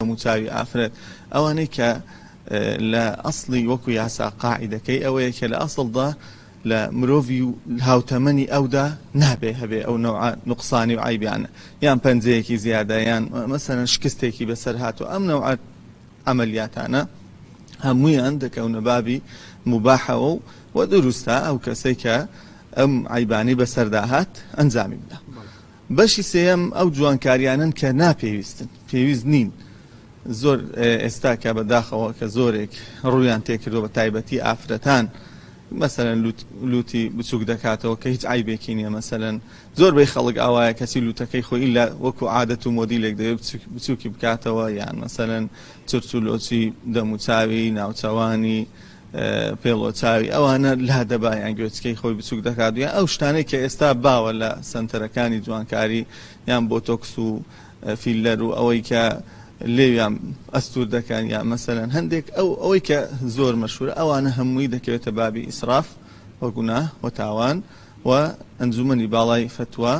دەموچاوی ئافرەت، ئەوانەی کە لە ئەسڵی وەکو یاسا قاعیدەکەی ئەوەیە کە لە ئەسڵدا لە مرۆڤی هاوتەمەنی ئەودا نابێ هەبێ ئەو نەوعە نوقسانی و عەیبیانە، یان پەنجەیەکی زیادە یان مەسەلەن شکستێکی بەسەر هاتووە، ئەم نەوعە عەمەلیاتانە هەموویان دەکەونە بابی موباحەوە و دروستە ئەو کەسەی کە ئەم عەیبانەی بەسەردا هات ئەنجامی بدا. بەشی سێیەم ئەو جوانکاریانەن کە ناپێویستن، پێویست نین، زۆر ئێستا کە بە داخەوە کە زۆرێک ڕوویان تێکردووە بە تایبەتی ئافرەتان مەسەلەن لوت لوتی بچوک دەکاتەوە کە هیچ عەیبێکی نییە مەسەلەن زۆر بەی خەڵک ئاوایە کەچی لوتەکەی خۆی ئیلا وەکو عادەت و مۆدیلێک دەوێت بچوکی بکاتەوە یان مەسەلەن چرچ و لۆچی دەموچاوی ناوچەوانی پێڵۆ چاوی ئەوانە لادەبا یان گوێچکەی خۆی بچوک دەکات یان ئەو شتانەی کە ئێستا باوە لە سەنتەرەکانی جوانکاری یان بۆتۆکس و فیلەر و ئەوەی کە لێویان ئەستور دەکەن یان مەسەلەن هەندێک ئەو ئەوەی کە زۆر مەشهورە ئەوانە هەمووی دەکەوێتە بابی ئیسراف و گوناه و تاوان و ئەنجومەنی باڵای فەتوا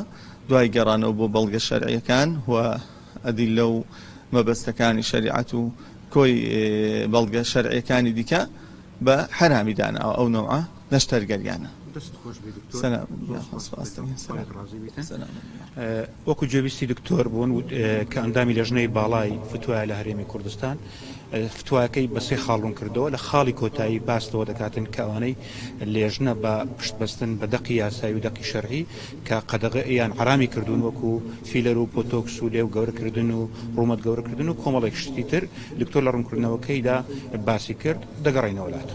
دوای گەڕانەوە بۆ بەڵگە شەرعیەکان و ئەدیللە و مەبەستەکانی شەریعەت و کۆی بەڵگە شەرعیەکانی دیکە بە حەرامی داناوە ئەو نەوعە نەشتەرگەریانە. دەستت خۆش بێ دکتۆر. سەلام زۆر سوپاس سوپاس دەکەین. خوای ڕازی بیتن. سەلام. وەکو گوێبیستی دکتۆر بوون کە ئەندامی لێژنەی باڵای فتوایە لە هەرێمی کوردستان فتواکەی بە سێ خاڵ ڕوون کردەوە لە خاڵی کۆتایی باس لەوە دەکاتن کە ئەوانەی لێژنە بە پشت بەستن بە دەقی یاسایی و دەقی شەرعی کە قەدەغە یان حەرامی کردوون وەکو فیلەر و بۆتۆکس و لێو گەورەکردن و ڕوومەت گەورەکردن و کۆمەڵێک شتی تر دکتۆر لە ڕوونکردنەوەکەیدا باسی کرد دەگەڕێینەوە لات.